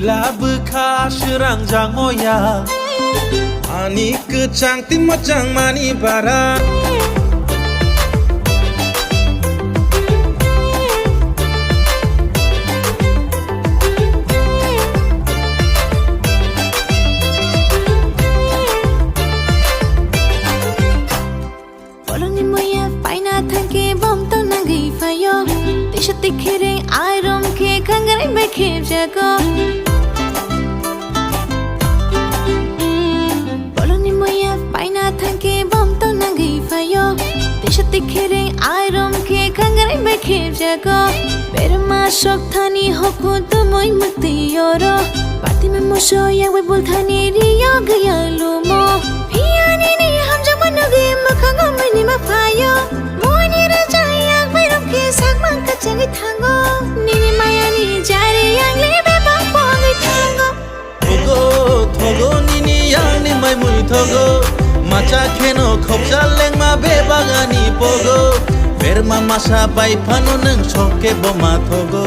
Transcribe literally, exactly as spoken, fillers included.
Labwkha srang jangmo ya. Ani kwchang twi mwchang mani bara. Bolongni moya paina thangke bom to nangwi phaio. Tisa tikhereng airom khe khangarai bai khepjago. Bolongni moya paina thangke bom to nangwi phaio. Tisa tikhereng airom khe khangarai bai khepjago. Berma sok thani hoku tumui mukti yoro. Patima muso yagwi bulthani riyo gaya lumo. Phiya nini hamjakma nugwi mwkhango mini ma phaio. Muni rwchap yak bairok khe sakma kwchangwi thango. Nini mayani jari yangle bebak pogwi thango. Thogo, thogo nini yangni maimui thogo. Macha kheno khopjal lengma bebak ani pogo. Berma masa bai phano nwng sok khe boma thogo.